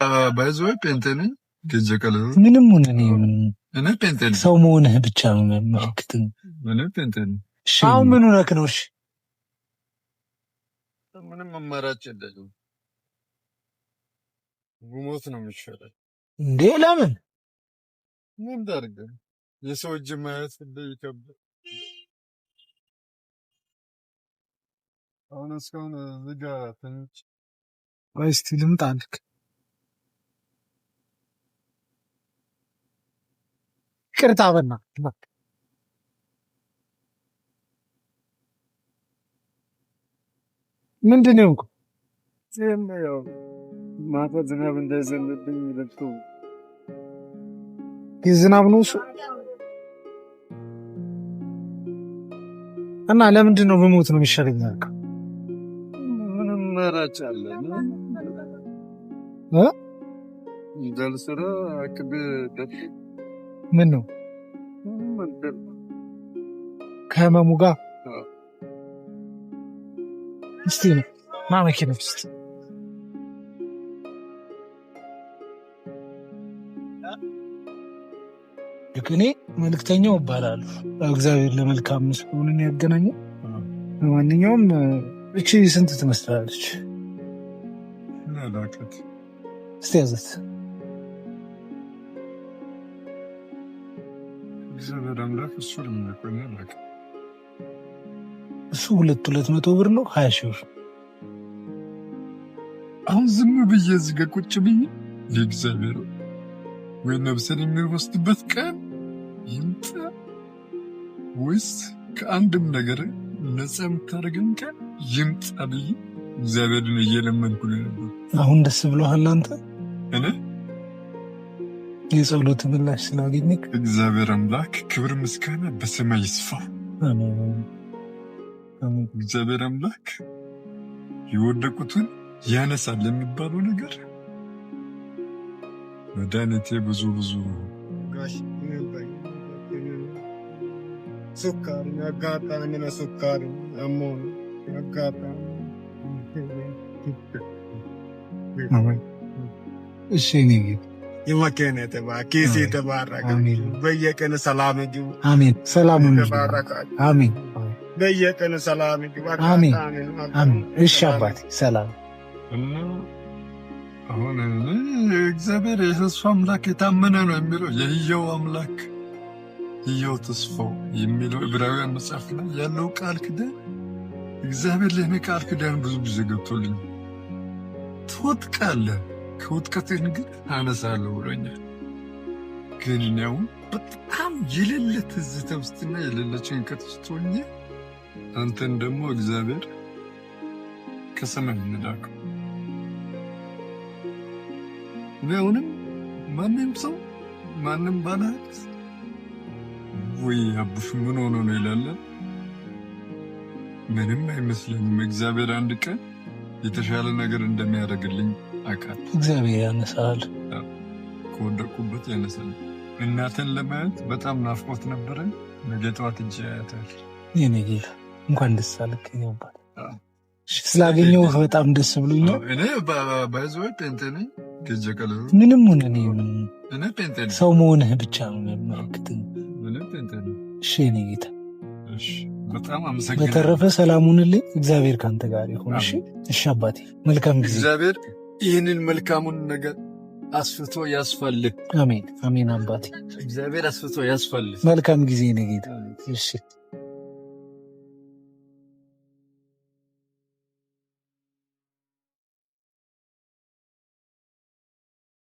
By the way ጴንጤ ነኝ። ምንም ሆነ እኔ እኔ ጴንጤ ነኝ። ሰው መሆንህ ብቻ ነው የሚያመለክት። እኔ ጴንጤ ነኝ። አሁን ምን ሆነህ ነው? እሺ ምንም አማራጭ የለኝም። ብሞት ነው የሚሻለው። እንዴ ለምን? ምን ላድርግ? የሰው እጅ ማየት እንደ ይከብዳል። አሁን እስካሁን እዚህ ጋር ተኝቼ ቆይ እስኪ ልምጣ አልክ። ይቅርታ በእናትህ በቃ። ምንድን ነው የሆንኩት? ይህም ያው ማታ ዝናብ እንዳይዘንብብኝ ለብሶ የዝናብ ነው እሱ። እና ለምንድን ነው ብሞት ነው የሚሻለኝ ያልከው? ምንም አማራጭ አለ እ? እንዳልሰራ አቅቤ ምን ነው ከህመሙ ጋር እስቲ ነው ና መኪና ውስጥ እኔ መልእክተኛው እባላለሁ። እግዚአብሔር ለመልካም ስለሆነ ያገናኘው። ለማንኛውም እቺ ስንት ትመስላለች? ላቀት እስቲ ያዘት። እግዚአብሔር አምላክ እሱ ለሚያቆኝ አላውቅም። እሱ 200 ብር ነው፣ 20,000 ብር። አሁን ዝም ብዬ እዚህ ጋር ቁጭ ብዬ የእግዚአብሔር ወይ ነፍሴን የሚወስድበት ቀን ይምጣ ወይስ ከአንድም ነገር ነፃ የምታደርገኝ ቀን ይምጣ ብዬ እግዚአብሔርን እየለመንኩ ነው የነበረው። አሁን ደስ ብሎሃል አንተ? እኔ የጸሎት ምላሽ ስላገኘህ እግዚአብሔር አምላክ ክብር ምስጋና በሰማይ ይስፋ። አሜን። አሜን። እግዚአብሔር አምላክ የወደቁትን ያነሳል የሚባለው ነገር መድኃኒቴ ብዙ ብዙ ስኳር አጋጣሚ ነው። ስኳር አሞኝ አጋጣሚ። እሺ እኔ ጌታ ይመከነ የተባረከ ኪስ የተባረከ በየቀኑ ሰላም ግቡ። አሜን። ሰላም የተባረከ አሜን። በየቀኑ ሰላም ግቡ። አሜን። አሜን። እሺ አባቴ ሰላም። እና አሁን እግዚአብሔር የተስፋ አምላክ የታመነ ነው የሚለው የሕያው አምላክ ሕያው ተስፋው የሚለው ዕብራውያን መጽሐፍ ላይ ያለው ቃል ኪዳን እግዚአብሔር ለእኔ ቃል ኪዳን ብዙ ጊዜ ገብቶልኝ ትወድቃለህ፣ ከውድቀትህን ግን አነሳለሁ ብሎኛል። ግን እኔ አሁን በጣም የሌለ ትዝታ ውስጥና የሌለ ጭንቀት ውስጥ ሆኜ አንተን ደግሞ እግዚአብሔር ከሰማይ እንላከው። እኔ አሁንም ማንም ሰው ማንም ባለሀብት ወይ አቡሽ ምን ሆኖ ነው ይላል። ምንም አይመስለኝም። እግዚአብሔር አንድ ቀን የተሻለ ነገር እንደሚያደርግልኝ አውቃለሁ። እግዚአብሔር ያነሳል፣ ከወደቅኩበት ያነሳል። እናትን ለማየት በጣም ናፍቆት ነበረኝ። ነገ ጠዋት እጅ አያታለሁ። የኔ ጌታ እንኳን ደስ አለህ አባት። ስላገኘሁህ በጣም ደስ ብሎኛል። እኔ by the way ጴንጤ ነኝ። ምንም ሆነ እኔ እኔ ጴንጤ ነኝ። ሰው መሆንህ ብቻ ነው የሚያመለክት። እኔ ጴንጤ ነኝ። እሺ የኔ ጌታ እሺ፣ በጣም አመሰግናለሁ። በተረፈ ሰላም ሁንልኝ። እግዚአብሔር ካንተ ጋር ይሁን። እሺ፣ እሺ አባቴ መልካም ጊዜ። እግዚአብሔር ይህንን መልካሙን ነገር አስፍቶ ያስፈልግ። አሜን፣ አሜን አባቴ እግዚአብሔር አስፍቶ ያስፈልግ። መልካም ጊዜ የኔ ጌታ። እሺ።